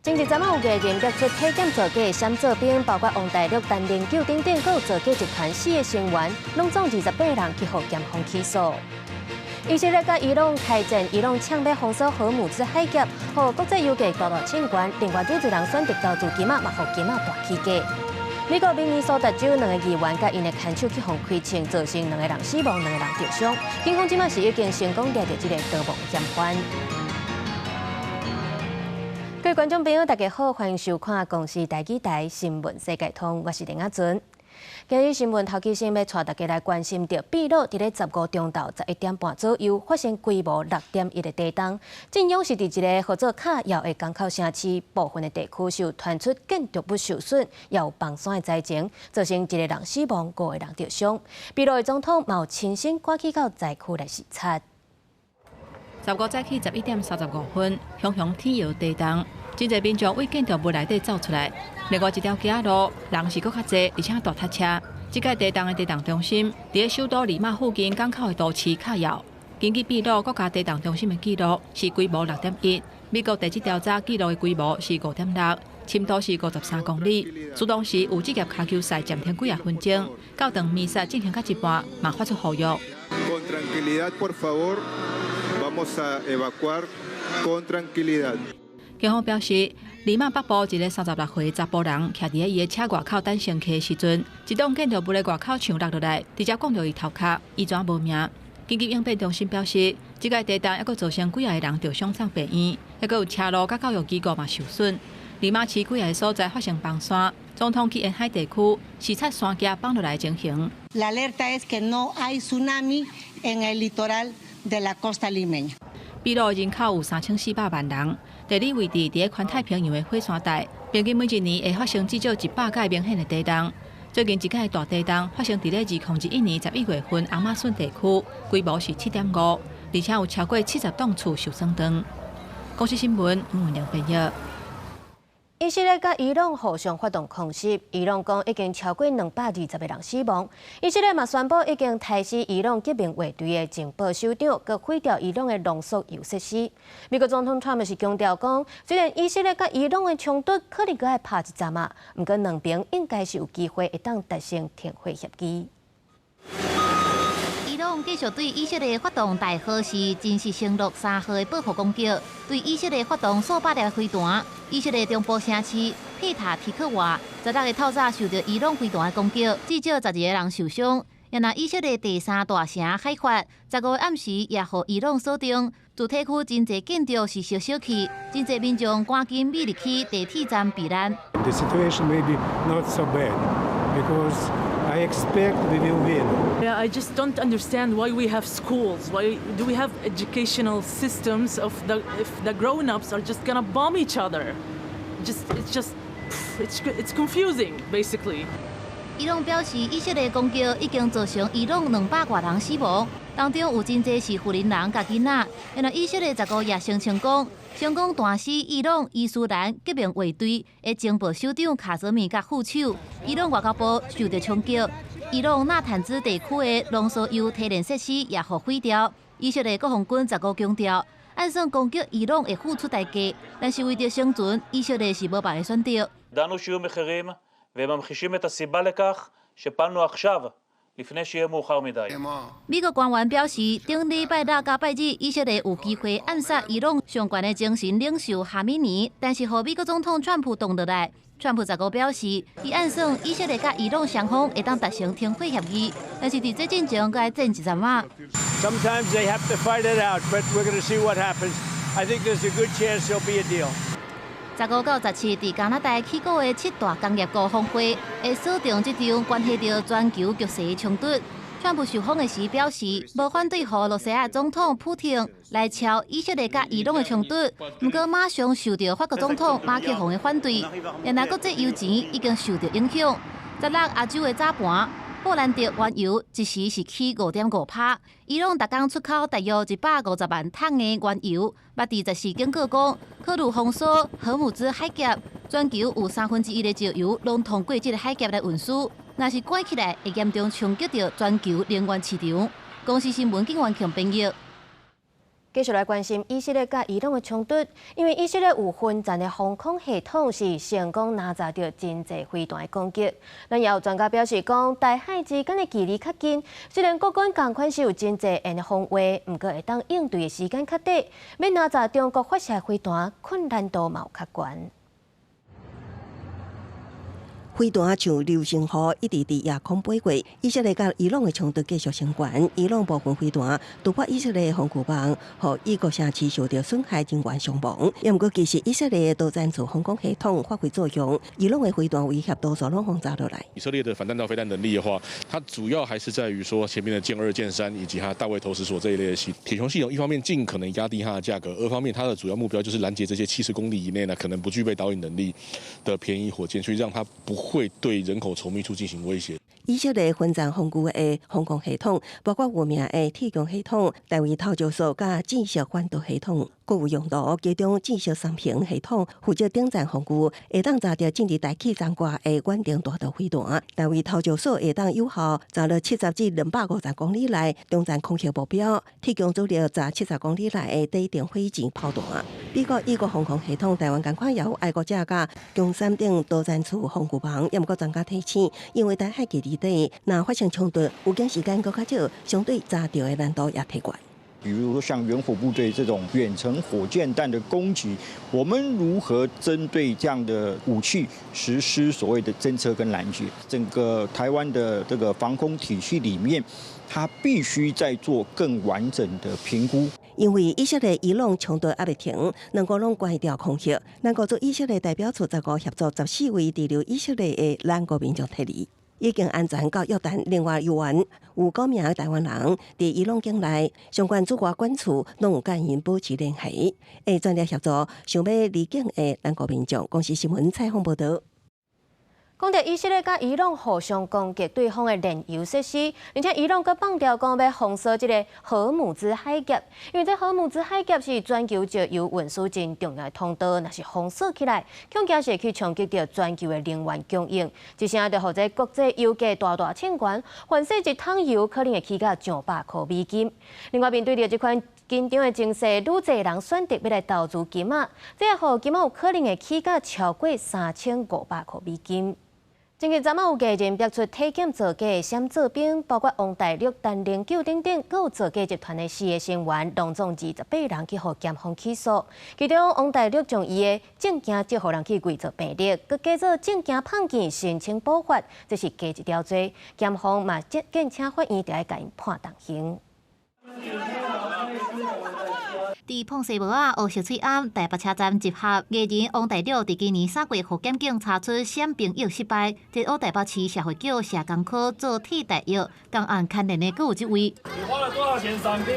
前一陣仔有藝人揭出體檢造假閃做兵，包括王大陸、陳零九等等，閣有造假集團四个成員，攏總28人去予檢方起訴。以色列佮伊朗開戰，伊朗搶欲封鎖荷姆茲海峽，予國際油價大大衝懸，另外愈濟人選擇投資金仔，嘛予金仔大起價。美國明尼蘇達州兩个議員佮𪜶的看守去予開槍，造成兩個人死亡，兩個人著傷。警方這馬是已經成功掠著這个逃亡嫌犯。各位觀眾朋友，大家好，歡迎收看《公視台語台新聞世界通》，我是林亞尊。今日新聞頭期先欲帶大家來關心著，秘魯佇咧15中晝11點半左右發生規模6.1的地動，震央是佇一个號做卡耀的港口城市，部分的地區是有傳出建築物受損，也有崩山的災情，造成一個人死亡，五個人著傷。秘魯的總統嘛有親身趕去到災區來視察。15早起11點35分，熊熊天搖地動，真濟民眾對建築物內底走出來。另外一條街仔路人是閣較濟，而且大塞車。這擺地動的地動中心佇咧首都利馬附近港口的都市卡耀。根據秘魯國家地動中心的記錄，是規模6.1。美國地質調查記錄的規模是5.6，深度是53公里。自當時有職業跤球賽暫停幾仔分鐘，教堂彌撒進行到一半，嘛發出呼籲。 Con tranquilidad, por favor, vamos a evacuar con tranquilidad. 警方表示，利馬北部一个36歲查埔人，徛佇咧伊的車外口等乘客的時陣，一棟建築物的外口牆落落來，直接摃著伊頭殼，伊怎無命。緊急應變中心表示，這擺地動猶閣造成幾仔个人著傷送病院，猶閣有車路佮教育機構嘛受損。利馬市幾仔个所在發生崩山，總統去沿海地區視察山崎崩落來的情形。 La alerta es que no hay tsunami en el litoral de la costa limeña。秘魯人口有3400萬人，地理位置佇咧環太平洋的火山帶，平均每一年會發生至少100擺明顯的地動。最近一擺大地動發生佇咧2021年11月份亞馬遜地區，規模是7.5，而且有超過70棟厝受損斷。公視新聞吳文良編譯。以色列佮伊朗互相發動空襲，伊朗講已經超過220個人死亡。以色列嘛宣布已經刣死伊朗革命衛隊的情報首長，閣毀掉伊朗的濃縮鈾設施。美國總統川普是強調講，雖然以色列佮伊朗的衝突可能閣愛拍一陣仔，毋過兩邊應該是有機會會當達成停火協議。伊朗繼續對以色列發動代號是真實承諾3號的報復攻擊，對以色列發動數百粒飛彈。以色列中部城市佩塔提克瓦16個透早受到伊朗飛彈的攻擊，至少12個人受傷。也若以色列第三大城海法，15暗時也予伊朗鎖定，住宅區真濟建築是燒燒去，真濟民眾趕緊避入去地鐵站避難。 The situation may be not so bad because I expect we will win. Yeah, I just don't understand why we have schools. Why do we have educational systems of the if the grown-ups are just gonna bomb each other? Just it's just it's confusing, basically. 伊朗表示，以色列攻擊已經造成伊朗200外人死亡，當中有真濟是婦人佮囡仔。然後以色列15也聲稱講，成功彈死伊朗伊斯蘭革命衛隊的情報首長卡澤米佮副手。伊朗外交部受到衝擊，伊朗納坦茲地區的濃縮鈾提煉設施也予毀掉。以色列國防軍十五強調，按算攻擊伊朗會付出代價，但是為著生存，以色列是無別个選擇。 ידענו שיהיו מחירים והם ממחישים את הסיבה לכך שפעלנו עכשיו לפני שיהיה מאוחר מדי. 美國官員表示，頂禮拜六佮拜日，以色列有機會暗殺伊朗上懸的精神領袖哈米尼，但是予美國總統川普擋落來。川普十五表示，伊按算以色列佮伊朗雙方會當達成停火協議，但是佇這進前閣愛戰一陣仔。 Sometimes they have to fight it out, but we're going to see what happens. I think there's a good chance there'll be a deal. 15到17，佇加拿大起鼓的七大工業國峰會，會鎖定這場關係著全球局勢的衝突。川普受訪的時表示，無反對予羅西亞總統普廷來喬以色列佮伊朗的衝突，毋過馬上受著法國總統馬克宏的反對，然後國際油錢已經受著影響。16亞洲的早盤，布蘭德原油一時是起5.5趴。伊朗逐工出口大約150萬桶的原油，捌佇14警告講，考慮封鎖荷姆茲海峽，全球有1/3的石油攏通過這个海峽來運輸，若是關起來，會嚴重衝擊著全球能源市場。公視新聞警員強編譯。繼續來關心以色列佮伊朗的衝突，因為以色列有分層的防空系統是成功攔截著真濟飛彈的攻擊。咱也有專家表示講，台海之間的距離較近，雖然國軍仝款是有真濟緣防衛，毋過會當應對的時間較短，欲攔截中國發射飛彈困難度嘛有較懸。飛彈像流星雨一直佇夜空飛過，以色列佮伊朗的衝突繼續升懸，伊朗部分飛彈突破以色列的防禦網，予以國城市受著損害，人員傷亡。也毋過，其實以色列的多層次防空系統發揮作用，伊朗的飛彈威脅多數攏封炸落來。以色列的反彈道飛彈能力的話，它主要還是在於說前面的劍二、劍三以及它大衛投石索這一類的系鐵穹系統，一方面盡可能壓低它的價格，二方面它的主要目標就是攔截這些70公里以內呢可能不具備導引能力的便宜火箭，去讓它不會對人口稠密處進行威脅。以色列分層防禦的防空系統，包括有名的鐵穹系統、大衛投石索佮戰術反導系統，閣有用途。其中戰術三屏系統負責頂層防禦，會當查著進入大氣層外的遠程彈道飛彈。大衛投石索會當有效查著70至250公里內中層空域目標。鐵穹主力查70公里內的底層火箭炮彈。美國以國防空系統，台灣仝款也有愛國者佮弓三等多層次防禦網，也毋過專家提醒，因為台海距離短，若發生衝突，預警時間閣較少，相對查著的難度也提懸。比如說像遠火部隊這種遠程火箭彈的攻擊，我們如何針對這樣的武器實施所謂的偵測跟攔截？整個台灣的這個防空體系裡面，它必須再做更完整的評估。因為以色列伊朗衝突猶未停，兩國攏關掉空襲。咱國駐以色列代表處十五協助14位滯留以色列的咱國民眾撤離，已經安全到約旦。另外，猶原有九名台灣人佇伊朗境內，相關駐外館處攏有佮𪜶保持聯繫，會全力協助想欲離境的咱國民眾。公視新聞採訪報導。講著以色列佮伊朗互相攻擊對方的煉油設施，而且伊朗閣放調講欲封鎖這个荷姆茲海峽，因為這荷姆茲海峽是全球石油運輸真重要的通道，若是封鎖起來，恐驚是會去衝擊著全球的能源供應，這聲就予這國際油價大大衝懸，凡勢一桶油可能會起到上百箍美金。另外，面對著這款緊張的情勢，愈濟人選擇欲來投資金仔，這予金仔有可能會起到超過3500箍美金。前日昨暝有藝人逼出體檢造假的閃做兵，包括王大陸、陳零九等等，閣有造假集團的四个成員，攏總28人去予檢方起訴。其中王大陸將伊的證件借予人去偽造病歷，閣假做證件碰見申請補發，這是加一條罪。檢方嘛，建請法院著愛共𪜶判重刑。佇膨西帽仔烏石喙罨台北車站集合，藝人王大陸佇今年3月予檢警查出閃兵役失敗，前往台北市社會局社工科做替代役，仝案牽連的閣有這位。你花了多少錢賞兵？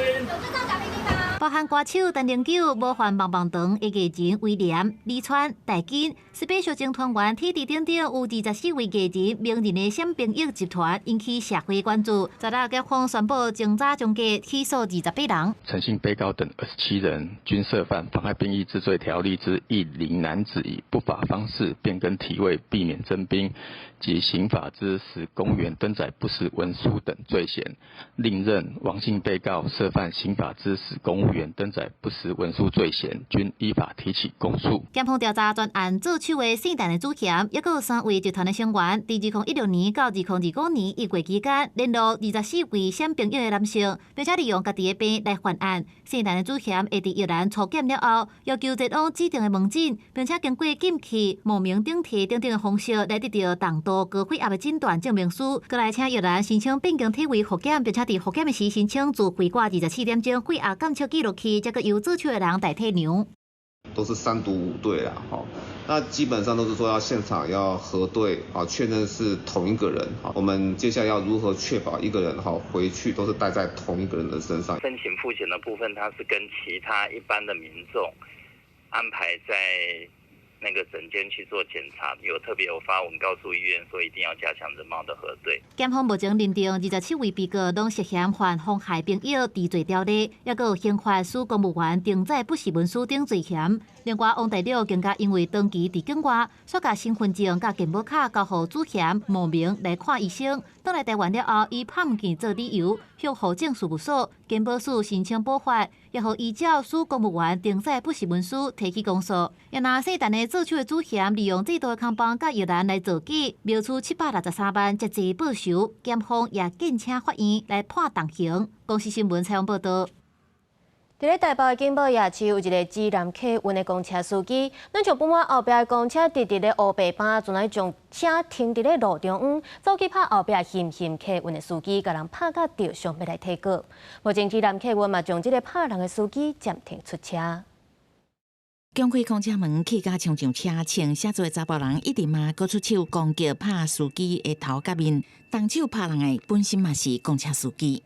包含歌手陳零九、模範棒棒糖的藝人威廉、李川、大金、Special 集團員體弟等等，有24位藝人名人的閃兵役集團引起社會關注。昨日檢方宣布，偵查終結，起訴28人。陳姓被告等27人均涉犯妨害兵役治罪條例之一零男子以不法方式變更體位，避免徵兵及刑法之使公員登載不實文書等罪嫌。另認王姓被告涉犯刑法之使公務員登載不實文書罪嫌，均依法提起公訴。檢方調查全案做手的姓陳的主嫌，抑閣有三位集團的成員，佇2016年到2025年1月期間，聯絡24位閃兵役的男性，並且利用家己的病來犯案。姓陳的主嫌會佇役男初檢了後，要求前往指定的門診，並且經過進去冒名頂替等等的方式來得著重度高血壓的診斷證明書，閣來請役男申請變更體位複檢，並且佇複檢的時申請自費掛24點鐘血壓監測記錄器，才閣由做手的人代替量。都是三讀五對啦，吼，那基本上都是說要現場要核對，啊，確認是同一個人，我們接下來要如何確保一個人哈回去都是帶在同一個人的身上？申請復檢的部分，它是跟其他一般的民眾安排在那個診間去做檢查，有特別有發文告訴醫院說一定要加強人貌的核對。檢方目前認定27位被告攏涉嫌犯妨害兵役治罪條例，抑閣有刑法使公務員登載不實文書等罪嫌。另外，王大陸更加因為長期佇境外，煞共身份證佮健保卡交予主嫌冒名來看醫生，轉來台灣了後，以拍毋見做理由，向戶政事務所健保署申請補發，也予依照使公務員登載不實文書提起公訴。也若姓陳的做手的主嫌，利用制度的空縫佮藥單來造假，謀取763萬，這濟報酬，檢方也建請法院來判重刑。公視新聞採訪報道。佇咧台北的景寶夜市有一个芝南客運的公車司機，咱像不滿後壁的公車直直咧烏白班，就來將車停佇咧路中央，走去拍後壁行行客運的司機，共人拍甲著傷，欲來提告。目前芝南客運嘛將這个拍人的司機暫停出車。強開公車門，氣甲衝上車，穿寫字的查埔人一直罵，閣出手攻擊拍司機的頭佮面，動手拍人的本身嘛是公車司機。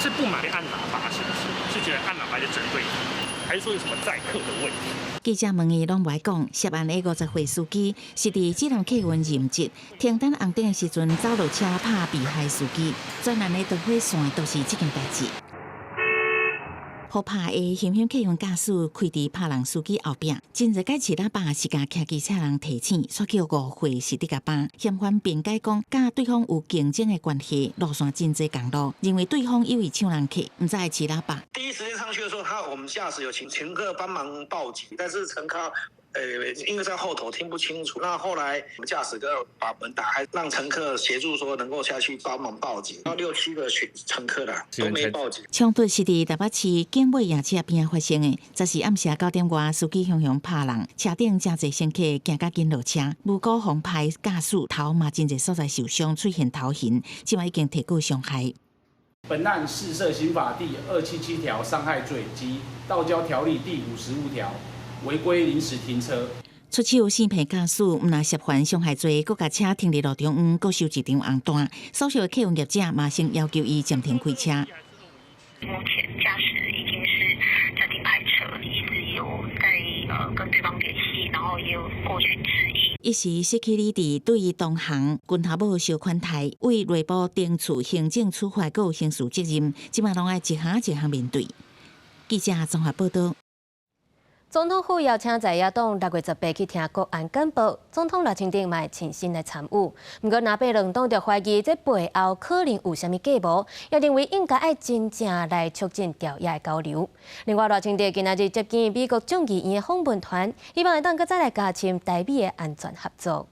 是不滿按喇叭，是不是？是覺得按喇叭就針對你，還是說有什麼載客的問題？記者問伊攏無愛講，涉案的50歲司機是佇芝南客運任職，停等紅燈的時陣走落車拍被害司機，全案的導火線都是這件代誌。予拍的行行客運駕駛開佇拍人司機後壁，真濟擺飼喇叭是共騎機車人提醒，煞叫誤會是佇共拍。嫌犯辯解講，佮對方有競爭的關係，路線真濟仝路，認為對方有意搶人客，毋知會飼喇叭。第一時間上去的時候，他我們駕駛有請乘客幫忙報警，但是乘客因為在後頭聽不清楚。那後來我們駕駛哥把門打開，讓乘客協助說能夠下去幫忙報警。到六七個乘客啦，都沒報警。衝突是佇台北市景尾夜市邊發生的，這是暗時9點外，司機雄雄拍人，車頂誠濟乘客驚甲緊落車，無辜予拍駕駛頭嘛真濟所在受傷，出現頭痕，這擺已經提告傷害。本案事涉刑法第277條傷害罪及道交條例第55條違規臨時停車。出手四騙駕駛，毋但涉犯傷害罪，閣共車停佇路中央，閣收一張紅單。所屬的客運業者馬上要求伊暫停開車。目前駕駛已經是暫停開車，一直有在跟對方聯繫，然後也有過去致意。一時失去理智，對伊同行拳頭母相款待，對內部懲處行政處罰，閣有刑事責任，這擺攏愛一項一項面對。記者綜合報道。總統府邀請在野黨6月18去聽國安簡報，總統賴清德嘛會親身來參與。毋過，藍白兩黨就懷疑這背後可能有啥物計謀，也認為應該愛真正來促進朝野的交流。另外，賴清德今仔日接見美國眾議院的訪問團，希望會當閣再來加深台美的安全合作。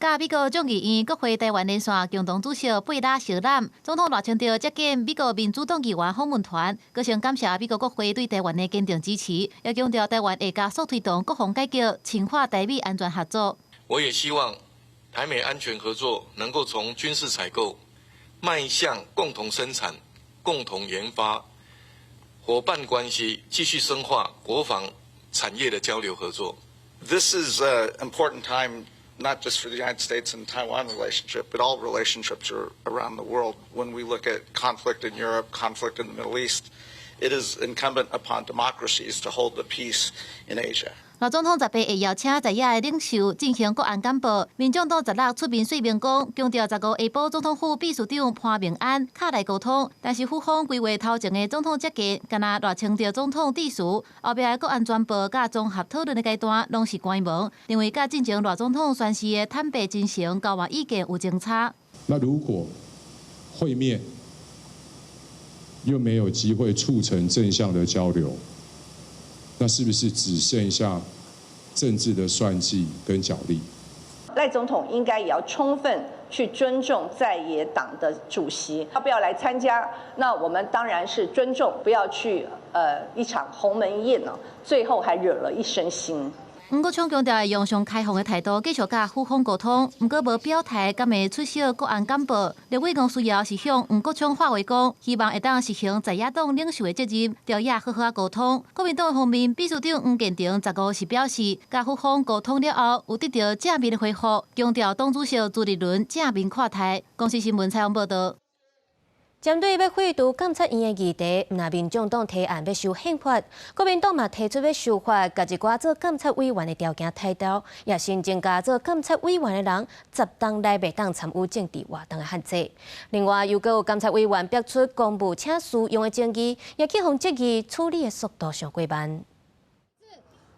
佮美國眾議院國會台灣連線共同主席貝拉相攬，總統賴清德接見美國民主黨議員訪問團，閣先感謝美國國會對台灣的堅定支持，也強調台灣會加速推動國防改革，深化台美安全合作。我也希望台美安全合作能夠從軍事採購邁向共同生產、共同研發，夥伴關係繼續深化國防產業的交流合作。 This is an important time. Not just for the United States and Taiwan relationship, but all relationships around the world. When we look at conflict in Europe, conflict in the Middle East, it is incumbent upon democracies to hold the peace in Asia. 賴總統18會邀請在野的領袖進行國安簡報。民眾黨16出面說明講，強調15下晡總統府秘書長潘孟安敲來溝通，但是府方規劃頭前的總統接見，敢若賴清德總統致辭，後壁的國安專報佮綜合討論的階段，攏是關門，認為佮進前賴總統宣示的坦白真誠交換意見有爭差。那如果會面又沒有機會促成正向的交流，那是不是只剩下政治的算計跟角力？賴總統應該也要充分去尊重在野黨的主席，他不要來參加，那我們當然是尊重，不要去一場鴻門宴呢，最後還惹了一身腥。黃國昌強調會用上開放的態度繼續佮府方溝通，毋過無表態，敢會出席國安簡報。立委吳思瑤是向黃國昌發話講，希望會當實行在野黨領袖的責任，朝野好好仔溝通。國民黨方面，秘書長黃建庭15是表示，佮府方溝通了後，有得到正面的回覆，強調黨主席朱立倫正面看待。公視新聞採訪報道。針對欲廢除監察院的議題，毋但民眾黨提案欲修憲法，國民黨嘛提出欲修法，共一寡做監察委員的條件抬掉，也新增加做監察委員的人10冬內袂當參與政治活動的限制。另外，又閣有監察委員逼出公務車私用的爭議，也去予質疑處理的速度傷過慢。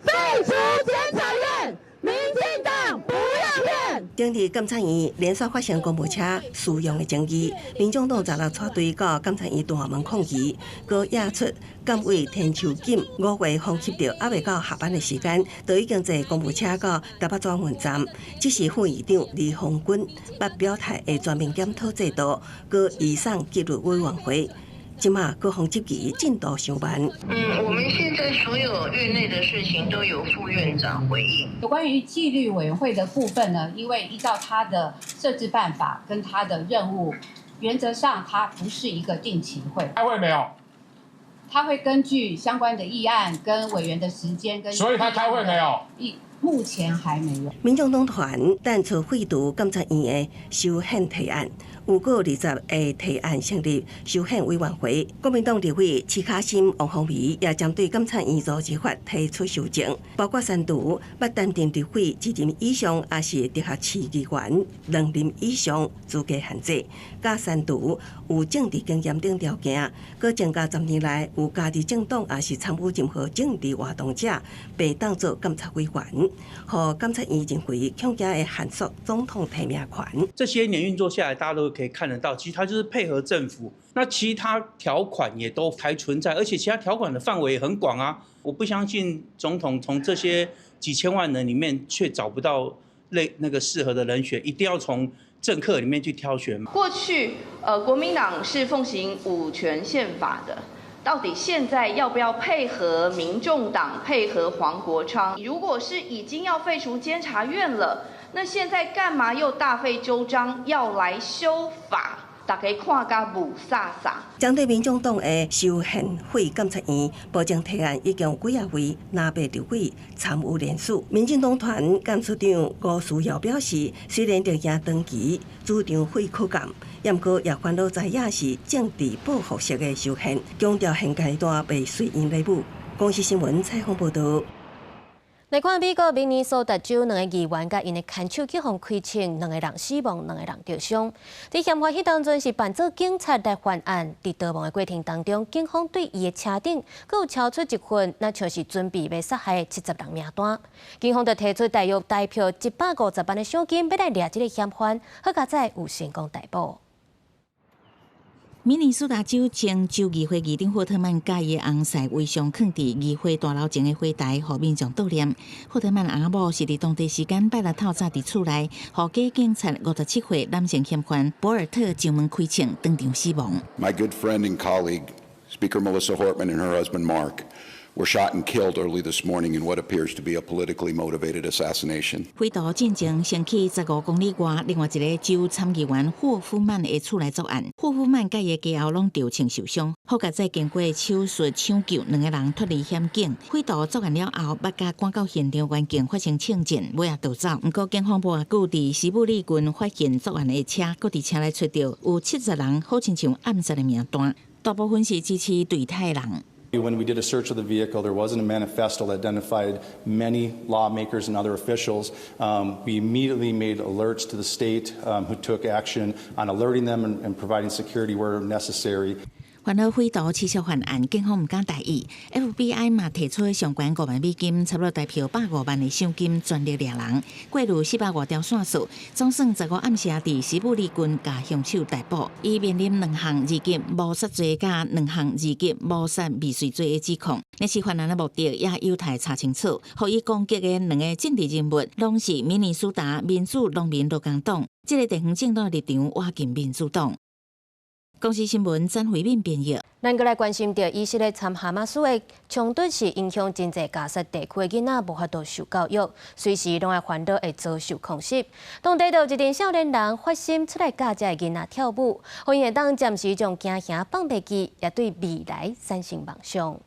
廢除監察院，民進黨不要騙。頂日監察院連續發生公務車私用的爭議，民眾黨十六帶隊到監察院大門抗議，閣惹出監委田秋錦5月封翕著，猶未到下班的時間，就已經坐公務車到台北轉運站。這是副院長李鴻鈞捌表態的全面檢討制度，閣移送紀律委員會。這馬各方質疑進度傷慢。我們現在所有院內的事情都由副院長回應。有關於紀律委員會的部分呢，因為依照他的設置辦法跟他的任務，原則上它不是一個定期會。開會沒有？他會根據相關的議案跟委員的時間跟。所以他開會沒有？目前還沒有。民眾黨團提出廢除監察院的修憲提案，有閣20个提案成立修憲委員會。國民黨立委徐卡心、王鴻薇也針對監察院組織法提出修正，包括刪除捌擔任立委一任以上，抑是直轄市議員兩任以上資格限制，佮刪除有政治經驗等條件，閣增加10年內有加入政黨抑是參與任何政治活動者，袂當做監察委員。予監察院認為恐驚會限縮總統提名權。這些年運作下來，大家都可以看得到，其實他就是配合政府。那其他條款也都還存在，而且其他條款的範圍也很廣啊。我不相信總統從這些幾千萬人裡面卻找不到那個適合的人選，一定要從政客裡面去挑選。過去，國民黨是奉行五權憲法的。到底現在要不要配合民眾黨、配合黃國昌？如果是已經要廢除監察院了，那現在幹嘛又大費周章要來修法？大家看甲霧煞煞。針對民眾黨的修憲廢監察院保證提案，已經有幾仔位藍白立委參與聯署。民進黨團幹事長吳思瑤表示，雖然著驚長期主張廢考監，毋過也煩惱知影是政治報復式的修憲，強調現階段袂隨𪜶咧舞。公視新聞採訪報導。來看美國明尼蘇達州兩个議員佮𪜶的牽手去予開槍，兩个人死亡，兩个人著傷。佇嫌犯彼當陣是扮做警察來犯案，佇逃亡的過程當中，警方對伊的車頂閣有抄出一份，若像是準備欲殺害70人名單。警方就提出大約台票150萬的賞金，欲來掠這个嫌犯，好佳哉有成功逮捕。明尼蘇達州前州議會議長霍特曼佮伊翁婿遺像囥佇議會大樓前的花台，予民眾悼念。霍特曼翁仔某是佇當地時間拜六透早佇厝內，予假警察57歲男性嫌犯博爾特上門開槍，當場死亡。 My good friend and colleague, Speaker Melissa Hortman and her husband Mark, were shot and killed early this morning in what appears to be a politically motivated assassination. 匪徒進前先去15公里外，另外一个州參議員霍夫曼的厝內作案。霍夫曼佮伊的家後攏著槍受傷，好佳哉經過手術搶救，兩个人脫離險境。匪徒作案了後，捌共趕到現場環境發生槍戰，尾仔逃走。毋過警方無偌久佇西布里郡發現作案的車，閣佇車內揣著有70人，好親像暗殺的名單，大部分是支持對台的人。 When we did a search of the vehicle, there wasn't a manifesto that identified many lawmakers and other officials. We immediately made alerts to the state, who took action on alerting them and providing security where necessary. 煩惱匪徒持續犯案，警方毋敢大意。FBI 嘛提出上懸5萬美金，差不多台票150萬的賞金，全力掠人。過濾400外條線索，總算15暗時佇西布里郡共兇手逮捕。伊面臨兩項二級謀殺罪佮兩項二級謀殺未遂罪的指控。若是犯案的目的也有待查清楚。予伊攻擊的兩个政治人物，攏是明尼蘇達民主農民勞工黨。這个地方政黨立場倚近民主黨。公視新聞曾慧敏編譯。咱閣來關心著以色列參哈馬斯的衝突是影響真濟加薩地區的囡仔無法度受教育，隨時攏會煩惱會遭受空襲。當地就有一陣少年人發心出來教這个囡仔跳舞，予𪜶會當暫時將驚嚇放袂記，也對未來產生夢想。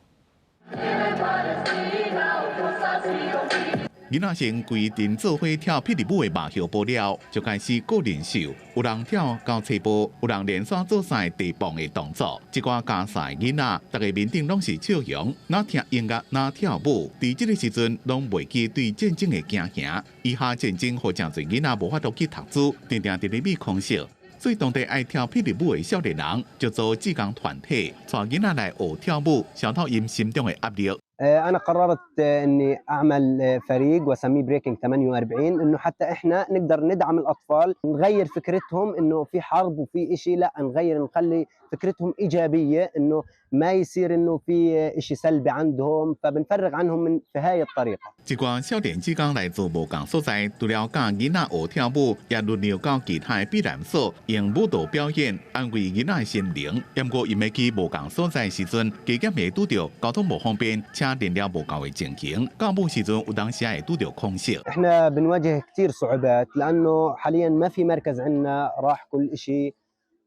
囡仔先規陣做伙跳霹靂舞的馬後步了，就開始個人秀，有人跳交叉步，有人連續做三個地磅的動作。這寡加薩的囡仔，逐家面頂攏是笑容，若聽音樂，若跳舞。佇這个時陣，攏袂記對戰爭的驚嚇。以哈戰爭予誠濟囡仔無法度去讀書，定定佇咧被空襲。所以當地愛跳霹靂舞的少年人，就組志工團體，帶囡仔來學跳舞，消除𪜶心中的壓力。انا قررت اني اعمل فريق واسميه Breaking 48، انه حتى احنا نقدر ندعم الاطفال، نغير فكرتهم انه في حرب وفي إشي. لا، نغير، نخلي فكرتهم ايجابيه، انه ما يصير انه في إشي سلبي عندهم، فبنفرغ عنهم من في هاي الطريقه. 這寡少年志工來自無仝所在，除了教囡仔學跳舞，也輪流到其他的避難所用舞蹈表演安慰囡仔的心靈。毋過𪜶欲去無仝所在時陣，加減會拄著交通無方便、車電料無夠的情形。到舞時陣有當時會拄著空襲。 احنا بنواجه كثير صعوبات لانه حاليا ما في مركز عندنا، راح كل إشي.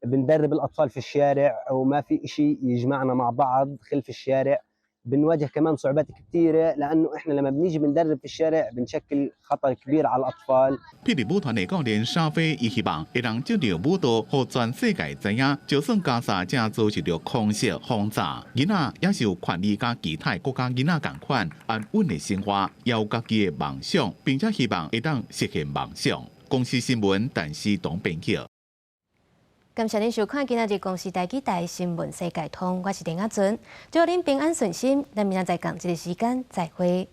بندرب الاطفال في الشارع وما في إشي يجمعنا مع بعض خلف الشارع. بنواجه كمان صعوبات كثيرة لأنه إحنا لما بنيجي بندرب في الشارع بنشكل خطر كبير على الأطفال. 霹靂舞團的教練沙飛，伊希望會當藉著舞蹈，予全世界知影，就算加沙正遭受著空襲轟炸，囡仔也是有權利佮其他國家囡仔仝款安穩的生活，也有家己的夢想，並且希望會當實現夢想。公視新聞，陳思東編輯。感謝您收看今仔日公視台語台新聞世界通，我是林阿純，祝您平安順心，咱明仔載仝這个時間再會。